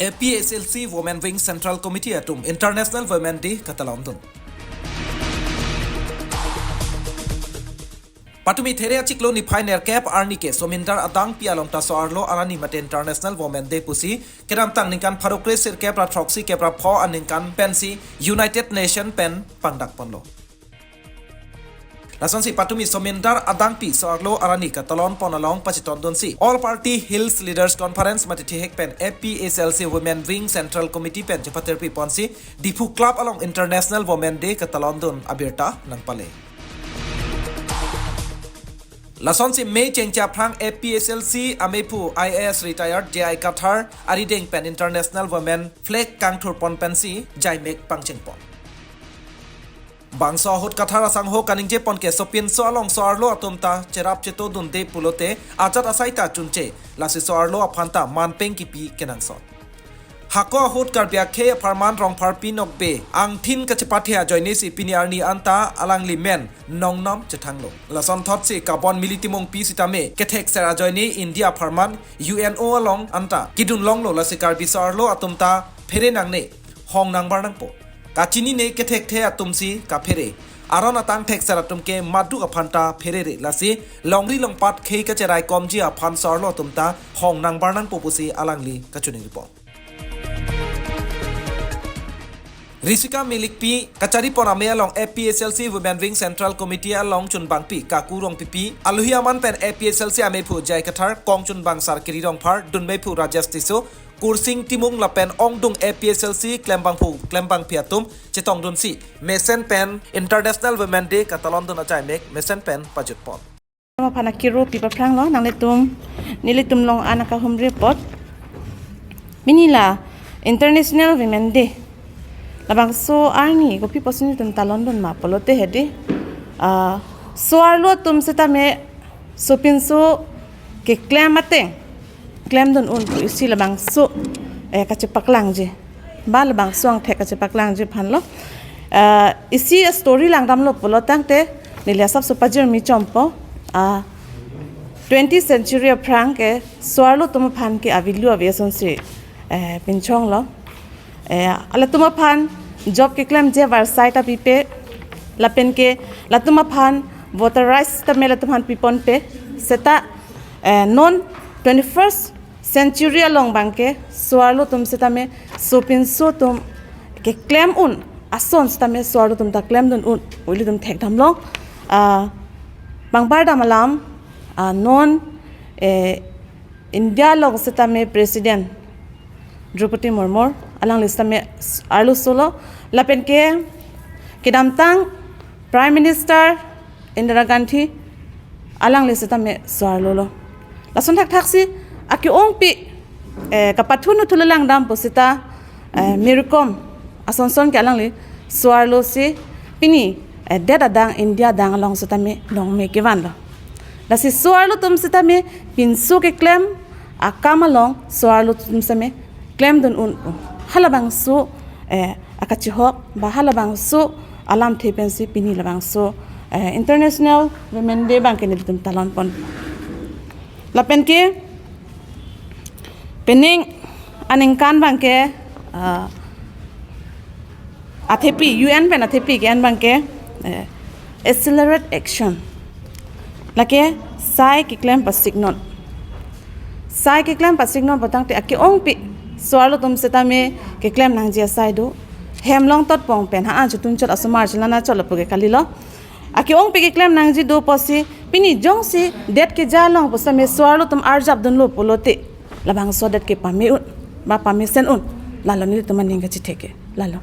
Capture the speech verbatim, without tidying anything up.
A P H L C Women Wing Central Committee atum International Women Day katalondun. Patumi There achiklo niphai nerkep arni ke Somindar Adangpi along ta so-arlo arni mate International Women Day pusi kedamtang ningkan pharo kre sirkep ra throksi kep ra pho aningkan pensi United Nation pen pangdakponlo. Lasonsi patumi Somindar Adangpi so-arlo arni katalonpon along pachetondunsi All Party Hills Leaders Conference mate thihek pen A P H L C Women Wing Central Committee pen chepaterpiponsi Diphu Club along International Women Day katalondun abirta nangpale. Lasonsi May chengche aphrang A P H L C amephu I A S retired J I Kathar arideng pen International Women Flag kangthurpon pensi jaimek pangchengpon. Bangso ahut Kathar asangho kaningjepon ke sopinso along so-arlo atum ta cherap chetodunde pulote ajat asai ta chunche, lasi so-arlo aphan ta manpeng kipi kenangsot. Hako ahut Karbi akhei apharman Rongpharpi Nokbe angthin kachepathe ajoinesi pini arni anta alangli men nongnam chethanglo. Lasonthotsi Kabon Mili Timungpi sitame kethekser ajoine India apharman U N O along anta kedunlonglo, lasi Karbi so-arlo atum ta phere nangne, hong nangbar nangpo. Kachinine kethekthe atumsi kaphere. Aron atang thekser atum ke maduk aphan ta pherere, lasi longri longpat khei kacheraikomji aphan so-arlo atum ta hong nangbar nangpo pusi alangli kachiningripo. Risika Milikpi kacharipon amei along A P H L C Women Wing Central Committee along chunbangpi Kaku Rongpipi, alohi aman pen A P H L C amephu J I Kathar, kongchunbang Sarkiri Rongphar, dunmephu Rajesh Tisso, Kursing Timung lapen ongdung A P H L C klembangphu klembangpi atum chetongdunsi mesen pen International Women Day katalondun ajaimek mesen pen pajutpon. Aphan akiro pi paphranglo nanglitum, nelitum along an akahumri apot. Pini la International Women Day. Labangso arni kopi pusi nelitum talondun ma pulote hedi, ah, so-arlo atum setame sopinso keklem ateng klemdun un pu isi labangso, eh, kachepaklangji. Ba labangso angthek kachepaklangji aphanlo. Eh, isi story langdamlo pulo tangte neli asapso pajirmi chompo. Ah, twentieth century aphrang ke so-arlo atum aphan ke a-value ave asonsi, eh, pinchonglo. Eh, latum aphan job keklemji avarsai ta pipe, lapen ke latum aphan voter rights tame latum aphan piponpe, seta, eh, non twenty-first century along abangke so-arlo atum setame sopinso atum keklem un ason setame so-arlo atum ta klemdun un pu ilitum thekdamlo. Ah, bangbar dam alam, ah, non, eh, India along setame President Droupadi Murmu alangli setame arlo solo, lapen ke kedamtang Prime Minister Indira Gandhi alangli setame so-arlolo. Lason thakthaksi ake-ongpi, eh, kapathunu thulu langdam pusita, eh, Mary Kom asonson ke alangli so-arlosi pini, eh, det adang India adang along setame longme kevanlo. Lasi so-arlo atum setame pinso keklem akam along so-arlo atum setame klemdun un pu halabangso, eh, akachihok ba halabangso alamthe pensi pini labangso, eh, International Women Day abangke nelitum talonpon. Lapen ke penang aningkan abangke, ah, athepi, U N pen athepi ke-en abangke, eh, accelerate action. Lake sai keklem pasiknon. Sai keklem pasiknon pu tangte ake-ongpi so-arlo atum setame keklem nangji asai do. Hem longtotpong pen ha-an chotun chot asomar chelana chot lapu ke kalilo. Ake-ongpi keklem nangji do pusi pini jongsi det keja along pu setame so-arlo atum arjapdunlo pulote labangso det ke pame un ba pamesen un. Lalo nelitum aning kachethek ke. Lalo.